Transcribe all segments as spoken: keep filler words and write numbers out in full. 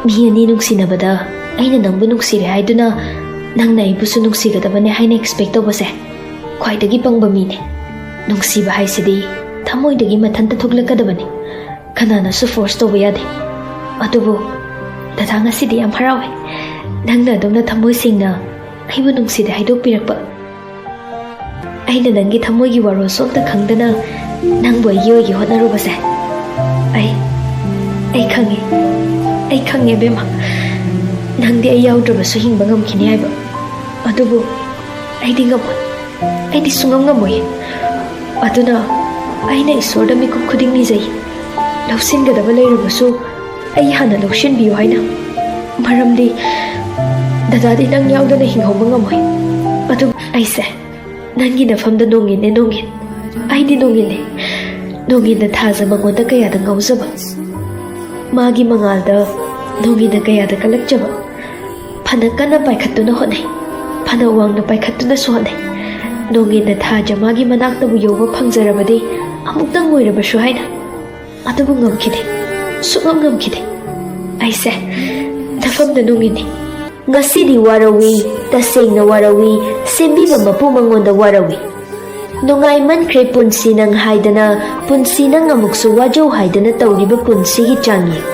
ꯃꯤ ꯑꯅꯤ ꯅꯨꯡꯁꯤꯅꯕꯗ ꯑꯩꯅ ꯅꯪꯕꯨ ꯅꯨꯡꯁꯤꯔꯦ ꯍꯥꯏꯗꯨꯅ ꯅꯪꯅ ꯑꯩꯕꯨꯁꯨ ꯅꯨꯡꯁꯤꯒꯗꯕꯅꯦ ꯍꯥꯏꯅ ꯑꯦꯛꯁꯄꯦꯛ ꯇꯧꯕꯁꯦ ꯈ꯭ꯋꯥꯏꯗꯒꯤ ꯄꯪꯕ ꯃꯤꯅꯦ꯫ ꯅꯨꯡꯁꯤꯕ ꯍꯥꯏꯁꯤꯗꯤ ꯊꯃꯣꯏꯗꯒꯤ ꯃꯊꯟꯇ ꯊꯣꯛꯂꯛꯀꯗꯕꯅꯤ꯫ ꯀꯅꯥꯅꯁꯨ ꯐꯣꯔꯁ ꯇꯧꯕ ꯌꯥꯗꯦ꯫ ꯑꯗꯨꯕꯨ ꯗꯗꯥ, ꯉꯁꯤꯗꯤ ꯌꯥꯝ ꯍꯔꯥꯎꯋꯦ, ꯅꯪꯅ ꯑꯗꯨꯝꯅ ꯊꯃꯣꯏ ꯁꯦꯡꯅ ꯑꯩꯕꯨ ꯅꯨꯡꯁꯤꯗꯦ ꯍꯥꯏꯗꯣꯛꯄꯤꯔꯛꯄ꯫ ꯑꯩꯅ ꯅꯪꯒꯤ ꯊꯃꯣꯏꯒꯤ ꯋꯥꯔꯣꯜꯁꯨ ꯑꯝꯇ ꯈꯪꯗꯅ ꯅꯪꯕꯨ ꯑꯩꯒꯤ ꯑꯣꯏꯒꯦ ꯍꯣꯠꯅꯔꯨꯕꯁꯦ꯫ ꯑꯩ ꯑꯩ ꯈꯪꯉꯦ, ꯑꯩ ꯈꯪꯉꯦ ꯏꯕꯦꯝꯃ, ꯅꯪꯗꯤ ꯑꯩ ꯌꯥꯎꯗ꯭ꯔꯕꯁꯨ ꯍꯤꯡꯕ ꯉꯝꯈꯤꯅꯤ ꯍꯥꯏꯕ꯫ ꯑꯗꯨꯕꯨ ꯑꯩꯗꯤ ꯉꯝꯃꯣꯏ, ꯑꯩꯗꯤ ꯁꯨꯡꯉꯝ ꯉꯝꯃꯣꯏ꯫ ꯑꯗꯨꯅ ꯑꯩꯅ ꯏꯁꯣꯔꯗ ꯃꯤꯀꯨꯞ ꯈꯨꯗꯤꯡ ꯅꯤꯖꯩ, ꯂꯧꯁꯤꯟꯒꯗꯕ ꯂꯩꯔꯕꯁꯨ ꯑꯩ ꯍꯥꯟꯅ ꯂꯧꯁꯤꯟꯕꯤꯌꯨ ꯍꯥꯏꯅ꯫ ꯃꯔꯝꯗꯤ ꯗꯗꯥꯗꯤ ꯅꯪ ꯌꯥꯎꯗꯅ ꯍꯤꯡꯍꯧꯕ ꯉꯝꯃꯣꯏ꯫ ꯑꯗꯨꯕꯨ ꯑꯩꯁꯦ ꯅꯪꯒꯤ ꯅꯐꯝꯗ ꯅꯣꯡꯉꯤꯟꯅꯦ, ꯅꯣꯡꯉꯤꯟ꯫ ꯑꯩꯗꯤ ꯅꯣꯡꯉꯤꯟꯅꯦ꯫ ꯅꯣꯡꯉꯤꯟꯅ ꯊꯥꯖ ꯃꯉꯣꯟꯗ ꯀꯌꯥꯗ ꯉꯥꯎꯖꯕ꯫ ꯃꯥꯒꯤ ꯃꯉꯥꯜꯗ ꯅꯣꯡꯉꯤꯟꯅ ꯀꯌꯥꯗ ꯀꯜꯂꯛꯆꯕ꯫ ꯐꯅ ꯀꯟꯅ ꯄꯥꯏꯈꯠꯇꯨꯅ ꯍꯣꯠꯅꯩ, ꯐꯅ ꯋꯥꯡꯅ ꯄꯥꯏꯈꯠꯇꯨꯅꯁꯨ ꯍꯣꯠꯅꯩ꯫ ꯅꯣꯡꯉꯤꯟꯅ ꯊꯥꯖ ꯃꯥꯒꯤ ꯃꯅꯥꯛꯇꯕꯨ ꯌꯧꯕ ꯐꯪꯖꯔꯕꯗꯤ ꯑꯃꯨꯛꯇꯪ ꯑꯣꯏꯔꯕꯁꯨ ꯍꯥꯏꯅ꯫ ꯑꯗꯨꯕꯨ ꯉꯝꯈꯤꯗꯦ, ꯁꯨꯛꯉꯝ ꯉꯝꯈꯤꯗꯦ꯫ ꯑꯩꯁꯦ ꯅꯐꯝꯗ ꯅꯣꯡꯉꯤꯟꯅꯤ꯫ ꯉꯁꯤꯗꯤ ꯋꯥꯔꯧꯏ, ꯇꯁꯦꯡꯅ ꯋꯥꯔꯧꯏ, ꯁꯦꯝꯕꯤꯕ ꯃꯄꯨ ꯃꯉꯣꯟꯗ ꯋꯥꯔꯧꯏ꯫ ꯅꯨꯡꯉꯥꯏꯃꯟꯈ꯭ꯔꯦ ꯄꯨꯟꯁꯤ ꯅꯪ ꯍꯥꯏꯗꯅ, ꯄꯨꯟꯁꯤ ꯅꯪ ꯑꯃꯨꯛꯁꯨ ꯋꯥꯖꯧ ꯍꯥꯏꯗꯅ ꯇꯧꯔꯤꯕ ꯄꯨꯟꯁꯤꯒꯤ ꯆꯥꯡꯌꯦꯡ꯫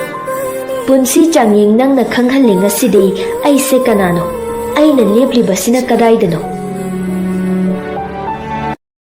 ꯄꯨꯟꯁꯤ ꯆꯥꯡꯌꯦꯡ ꯅꯪꯅ ꯈꯪꯍꯜꯂꯦ ꯉꯁꯤꯗꯤ ꯑꯩꯁꯦ ꯀꯅꯥꯅꯣ, ꯑꯩꯅ ꯂꯦꯞꯂꯤꯕꯁꯤꯅ ꯀꯗꯥꯏꯗꯅꯣ꯫